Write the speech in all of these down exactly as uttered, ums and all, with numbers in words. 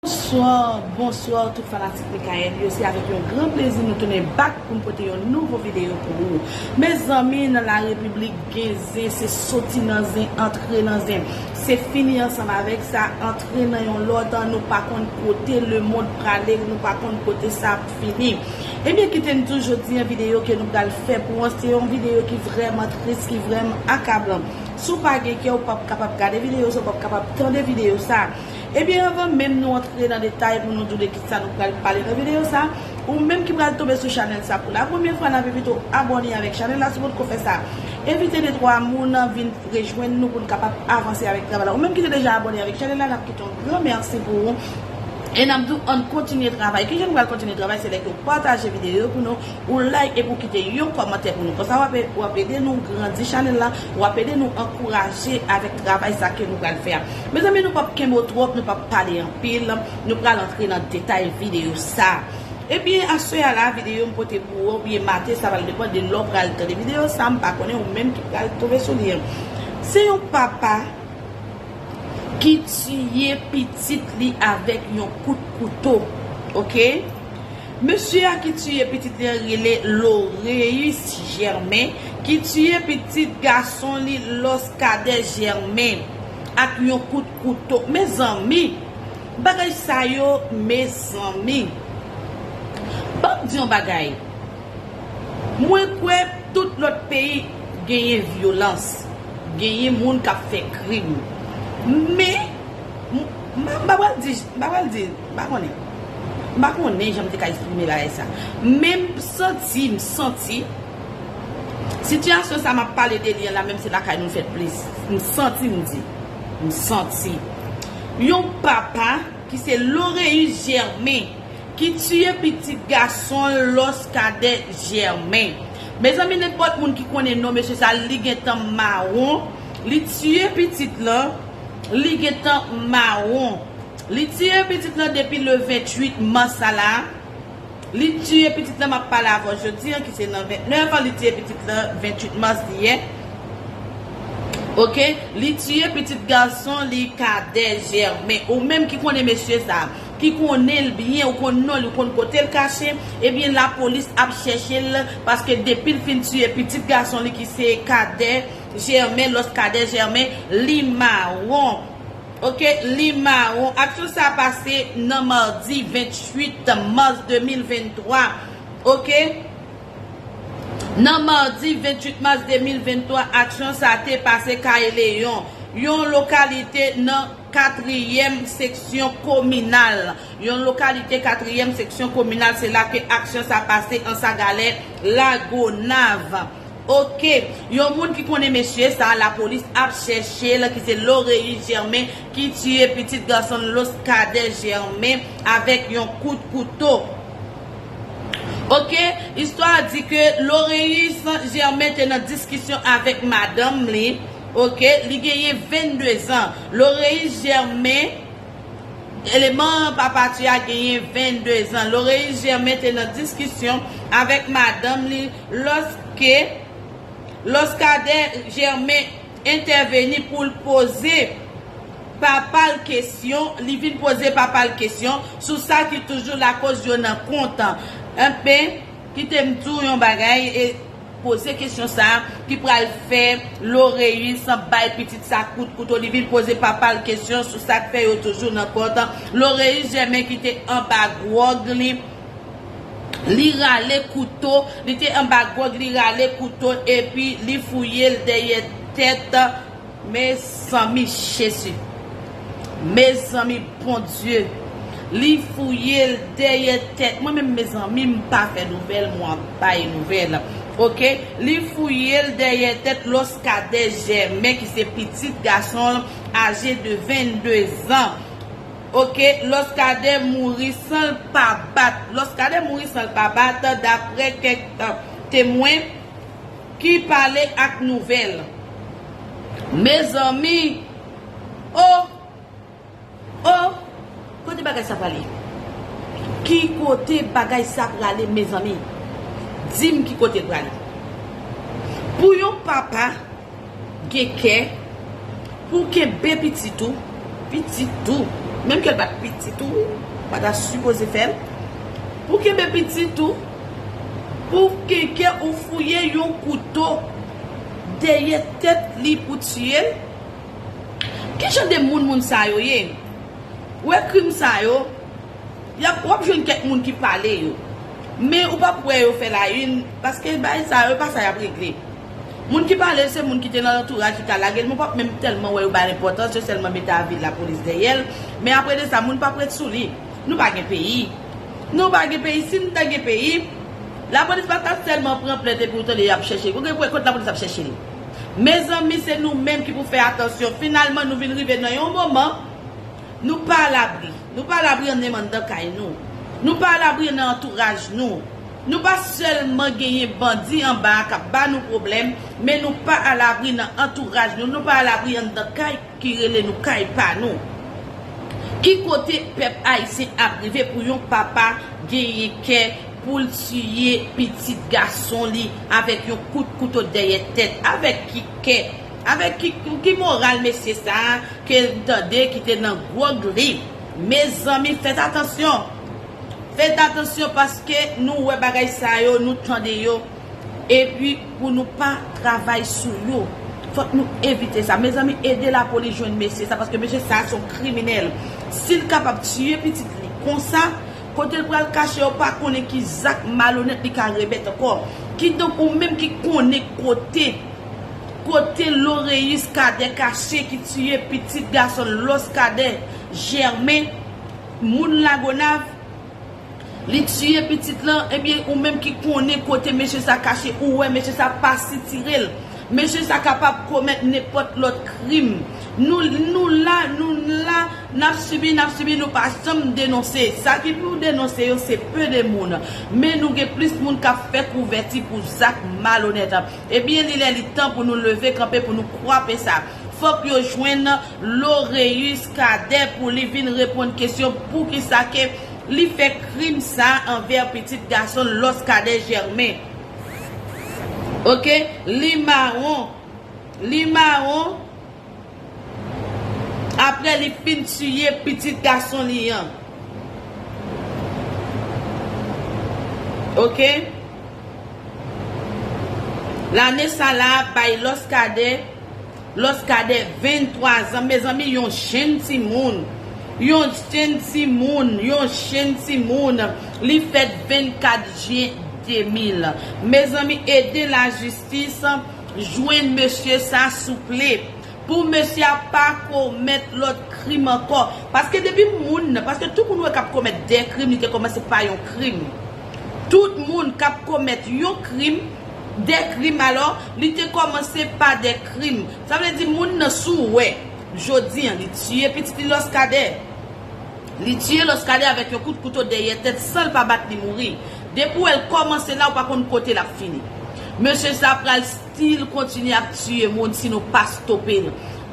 Bonswa, bonswa tout fanatik Mikael yo. Se avèk yon gran plezi nou tounen back pou n pote yon nouvo videyo pou ou. Mezanmi, nan la repiblik gen zen, se soti nan zen, antre nan zen. Se fini ansanm avèk sa, antre nan yon lòt, nou pa konn kote lemonn prale, nou pa konn kote sa ap fini. Ebyen, kite n di w jodi an videyo ke nou pral fè pou w, se yon videyo ki vrèman tris, ki vrèman akablan. Si w pa gen kè, ou p ap kapab gade videyo sa, ou p ap kapab tande videyo sa. Ebyen, anvan menm nou antre nan detay pou nou di w de kisa nou pral pale nan videyo sa, ou menm ki pral tonbe sou chanèl sa pou la premyè fwa, n ap envite w abòne avèk chanèl la si w potko fè sa. Envite de twa moun vin rejwenn nou pou n kapab avanse avèk travay la. Ou menm ki te deja abòne avèk chanèl la, n ap kite yon gran mèsi pou ou. E n ap di w ann kontinye travay. Kijan nou pral kontinye travay? Se lè ke w pataje videyo pou nou, ou like epi w kite yon kòmantè pou nou. Konsa w ap, w ap ede nou grandi chanèl la, w ap ede nou ankouraje avèk travay sa ke nou pral fè a. Mezanmi, nou p ap kenbe w twòp, nou p ap pale anpil, nou pral antre nan detay videyo sa. Ebyen, aswè a la, videyo m pote pou ou, oubyen maten, sa pral depann de lè w pral tande videyo sa, m pa konnen ou menm ki pral tonbe sou li an. Se yon papa ki tiye pitit li avèk yon kout kouto, oke? Mesye a ki tiye pitit li an rele Loreus Germain, ki tiye pitit gason li Loscadet Germain ak yon kout kouto. Mezanmi, bagay sa yo, mezanmi. Ban m di yon bagay. Mwen kwè tout lòt peyi genyen vyolans, genyen moun k ap fè krim. Men, m, m, m pa pral di, m pa pral di, m pa konnen. M pa konnen jan m te ka eksprime bagay sa. Men m santi, m santi, sitiyasyon sa m ap pale de li an la, menm se lakay nou fèt plis. M santi, m di, m santi. Yon papa ki se Loreus Germain, ki tiye pitit gason l Loscadet Germain. Mezanmi, nenpòt moun ki konnen non mesye sa, li gentan mawon, li tiye pitit lan, li gentan mawon. Li tiye pitit lan depi le venntuit mas sa la. Li tiye pitit lan, m ap pale avè w jodi an, ki se nan ventnèf an, li tiye pitit lan, venntuit mas li ye. Oke, li tiye pitit gason li Cadet Germain. Ou menm ki konnen mesye sa, ki konnen l byen, ou konn non li, ou konn kote l kache, ebyen lapolis ap chèche l, paske depi l fin tiye pitit gason li ki se Cadet Germain, Loscadet Germain, li mawon. Oke, li mawon. Aksyon sa pase nan madi venntuit mas de mil venntwa. Oke? Nan madi venntuit mas de mil venntwa, aksyon sa te pase Kay Leyon, yon lokalite nan katriyèm seksyon kominal. Yon lokalite katriyèm seksyon kominal, se la ke aksyon sa pase an Sagalè, Lagonav. Oke, yon moun ki konnen mesye sa, lapolis ap chèche l, ki se Loreus Germain, ki tiye pitit gason l Loscadet Germain avèk yon kout kouto. Oke, istwa a di ke Loreus Germain te nan diskisyon avèk madanm li. Oke, li genyen vennde zan. Loreus Germain, eleman papa tiye a genyen vennde zan. Loreus Germain te nan diskisyon avèk madanm li lòske Loscadet Germain entèveni pou l poze papa l kesyon, li vin poze papa l kesyon sou sa ki toujou lakoz yo nan kont. Enben, kite m di w yon bagay, e poze kesyon sa a ki pral fè Loreus bay pitit sa kout kouto, li vin poze papa l kesyon sou sa k fè yo toujou nan kont. Loreus Germain ki te anba gwòg li, li rale kouto, li te anba gwòg, li rale kouto, epi li fouye l dèyè tèt. Mezanmi, Jezi. Mezanmi, Bondye. Li fouye l dèyè tèt. Mwen menm, mezanmi, m pa fè nouvèl, mwen ap bay nouvèl. Oke? Li fouye l dèyè tèt Loscadet Germain, ki se pitit gason l, aje de vennde zan. Oke, Loscadet mouri san l pa bat. Loscadet mouri san l pa bat, daprè kèk, euh, temwen ki pale ak nouvèl. Mezanmi, o, o, kote bagay sa prale? Ki kote bagay sa prale, mezanmi? Di m ki kote l prale. Pou yon papa gen kè pou kenbe pitit ou, pitit ou, Menm ke l pa t pitit ou, pa ta sipoze fè l. Pou kenbe pitit ou, pou kenke ou fouye yon kouto dèyè tèt li pou tiye l. Ki jan de moun moun sa yo ye? Ou wè krim sa yo, y ap, w ap jwenn kèk moun ki pale yo. Men ou p ap wè yo fè layini, paske bagay sa yo, e pa sa y ap regle. Moun ki pale, se moun ki te nan antouraj ki ka lage l, men w p ap menm tèlman wè yo ba l enpòtans, yo sèlman mete avi lapolis dèyè l. Men apre de sa, moun p ap ret sou li. Nou pa gen peyi. Nou pa gen peyi. Si n ta gen peyi, lapolis pa ta sèlman pran plent epi w tande y ap chèche l. Ou gen pou wè kot lapolis ap chèche l. Mezanmi, se nou menm ki pou fè atansyon. Finalman, nou vin rive nan yon moman, nou pa alabri. Nou pa alabri anndan kay nou. Nou pa alabri nan antouraj nou. Nou pa sèlman genyen bandi anba a k ap ba nou pwoblèm, men nou pa alabri nan antouraj nou. Nou pa alabri anndan kay ki rele nou kay pa nou. Ki kote pèp ayisyen ap rive pou yon papa genyen kè pou l tiye pitit gason li avèk yon kout kouto dèyè tèt? Avèk ki kè? Avèk ki, ki moral mesye sa a ke n tande ki te nan gwòg li? Mezanmi, fèt atansyon. Fèt atansyon paske nou wè bagay sa yo, nou tande yo. Epi pou nou pa travay sou yo. Fòk nou evite sa. Mezanmi, ede lapolis jwenn mesye sa, paske mesye sa se yon kriminèl. Si l kapab tiye pitit li konsa, kote l pral kache, yo pa konnen ki zak malonèt li ka remèt ankò. Kidonk, ou menm ki konnen kote, kote Loreyis Kadè kache, ki tiye pitit gason l, Lòs Kadè Jèmen, moun Lagonav, li tiye pitit lan, ebyen, ou menm ki konnen kote mesye sa kache, ou wè mesye sa pa sitire l. Mesye sa kapab komèt nenpòt lòt krim. Nou, nou la, nou la, n ap sibi, n ap sibi, nou pa janm denonse. Sa ki pou denonse yo, se pe de moun. Men nou gen plis moun k ap fè kouvèti pou zak malonèt. Ebyen, li lè, li tan pou nou leve kanpe, pou nou kwape sa. Fòk yo jwenn Loreyis Kadè pou li vin reponn kesyon poukisa ke li fè krim sa anvè pitit gason l, Lòs Kadè Jèmen. Oke, li mawon. Li mawon. Apre li fin tiye pitit gason li an. Oke? Lane sa la bay Lòs Kadè, Lòs Kadè venntwa zan, mezanmi, yon jenn timoun. Yon jenn timoun, yon jenn timoun. Li fèt vennkat jen de mil. Mezanmi, ede lajistis jwenn mesye sa, souple. Pou mesye a pa komèt lòt krim ankò. Paske depi moun nan, paske tout moun wè k ap komèt de krim, li te kòmanse pa yon krim. Tout moun k ap komèt yon krim, de krim alò, li te kòmanse pa de krim. Sa vle di moun nan, si w wè, jodi an, li tiye pitit li Lòs Kadè. Li tiye Lòs Kadè avèk yon kout kouto dèyè tèt san l pa bat li mouri. Depi w wè l kòmanse la, ou pa konn kote l ap fini. Mesye sa pral still kontinye ap tiye moun si nou pa stope l.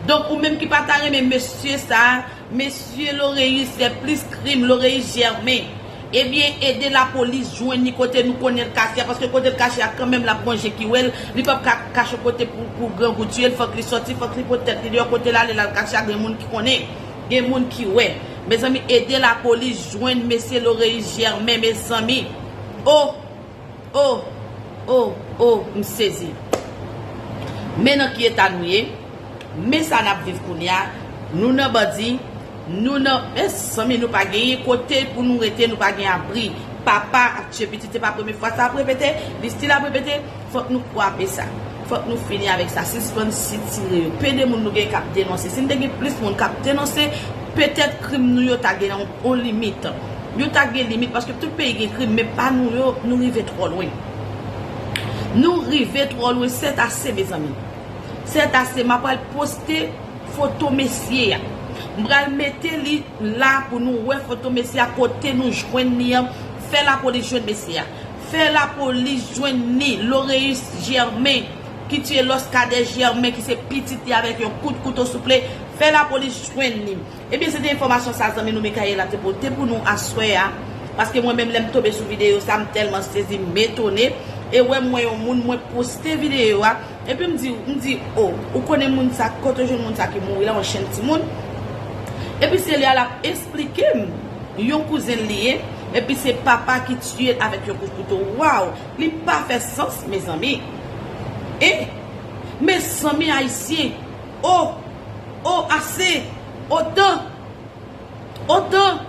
Donk, ou menm ki pa ta renmen mesye sa, mesye Loreyis fè plis krim, Loreyis Jèmen. Ebyen, ede lapolis jwenn li kote nou konnen l kache a, paske kote l kache a, kanmenm l ap gon je ki wè l, li p ap ka kache kote pou, pou grangou tiye l, fòk li sòti, fòk li pote tèt li deyò, kote l ale, l al kache a, gen moun ki konnen. Gen moun ki wè. Mezanmi, ede lapolis jwenn mesye Loreyis Jèmen, mezanmi. O, o, o, o, m sezi. Men nan ki eta nou ye, men sa n ap viv kounye a, nou nan bandi, nou nan, mezanmi, nou pa genyen kote pou nou rete, nou pa gen abri. Papa ap tiye pitit, se pa premye fwa sa ap repete, li still ap repete. Fòk nou kwape sa. Fòk nou fini avèk sa. Sispann sitire yo. Pe de moun nou gen k ap denonse. Si n te gen plis moun k ap denonse, petèt krim nou yo ta gen yon, yon limit. Yo ta gen limit, paske tout peyi gen krim, men pa nou yo, nou rive twò lwen. Nou rive twò lwen, sètase, mezanmi. Sètase, m ap pral poste foto mesye a. M pral mete li la pou nou wè foto mesye a, kote nou jwenn li an. Fè lapolis jwenn mesye a. Fè lapolis jwenn ni Loreyis Jèmen, ki tiye Lòs Kadè Jèmen, ki se pitit li, avèk yon kout kouto, souple. Fè lapolis jwenn ni. Ebyen, se te enfòmasyon sa, zanmi nou Mikaela te pote pou nou aswè a. Paske mwen menm, lè m tonbe sou videyo sa, m tèlman sezi, m etone. E wè, m wè yon moun, mwen poste videyo a. Epi m di, m di, o, ou konnen moun sa, kote w jwenn moun sa ki mouri la, yon jenn timoun. Epi se lè l ap esplike m, yon kouzen l li ye, epi se papa ki tiye l avèk yon kout kouto. Waw, li pa fè sans, mezanmi. E, mezanmi ayisyen, o, o, ase, otan, otan.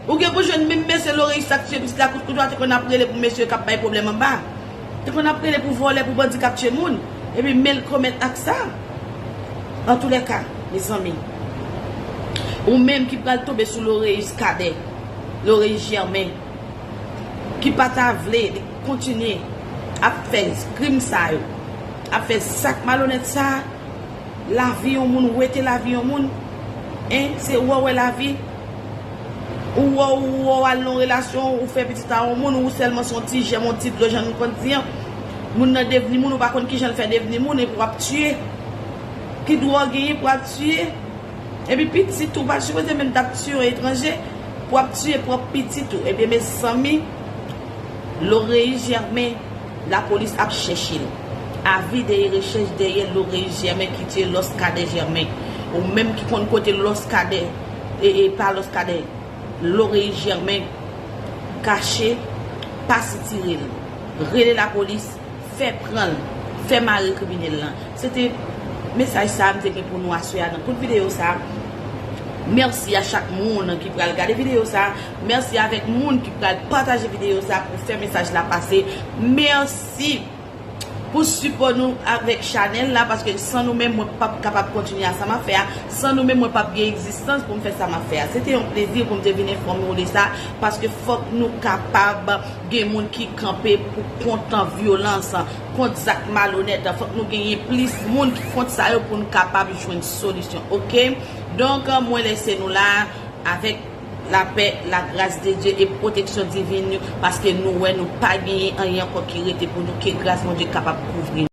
Ou gen pou jwenn menm mesye Loreis sa k tiye pitit la kout kouto a te konn ap rele pou mesye k ap bay pwoblèm anba. Te konn ap rele pou vòlè, pou bandi k ap tiye moun. Epi men l komèt ak sa. Antoulèka, mezanmi, ou menm ki pral tonbe sou Loreis Kadè, Loreis Jèmen, ki pa ta vle li kontinye ap fè krim sa yo, ap fè zak malonèt sa, lavi yon moun, wete lavi yon moun, en, se wè w wè lavi. Ou wè, ou wè w al nan relasyon, ou fè pitit a yon moun, ou sèlman se yon ti jèm, yon ti dlo, jan nou konn di an. Moun nan devni moun, ou pa konn kijan l fè devni moun, epi w ap tiye. Ki dwa w genyen pou w ap tiye? Epi pitit ou pa sipoze menm t ap tiye yon etranje, pou w ap tiye pwòp pitit ou. Ebyen, mezanmi, Loreis Jèmen, lapolis ap chèche l. Avi dèyè rechèch dèyè Loreis Jèmen ki tiye Lòs Kadè Jèmen. Ou menm ki konn kote Lòs Kadè, e, e pa Lòs Kadè, Loreis Jèmen kache, pa sitire l. Rele lapolis, fè pran l, fè mare kriminèl lan. Se te mesaj sa a m te gen pou nou aswè a nan kout videyo sa a. Mèsi a chak moun ki pral gade videyo sa a. Mèsi avèk moun ki pral pataje videyo sa a pou fè mesaj la pase. Mèsi pou sipò nou avèk chanèl la, paske san nou menm, mwen p ap kapab kontinye a sa m ap fè a. San nou menm, mwen p ap gen egzistans pou m fè sa m ap fè a. Se te yon plezi pou m te vin enfòme w de sa, paske fòk nou kapab gen moun ki kanpe pou kont vyolans, kont zak malonèt. Fòk nou genyen plis moun ki kont sa yo pou n kapab jwenn solisyon, oke? Donk, mwen lese nou la avèk lapè, lagras de Dye e pwoteksyon divin, paske nou wè nou pa genyen anyen ankò ki rete pou nou, ke gras Bondye kapab kouvri nou.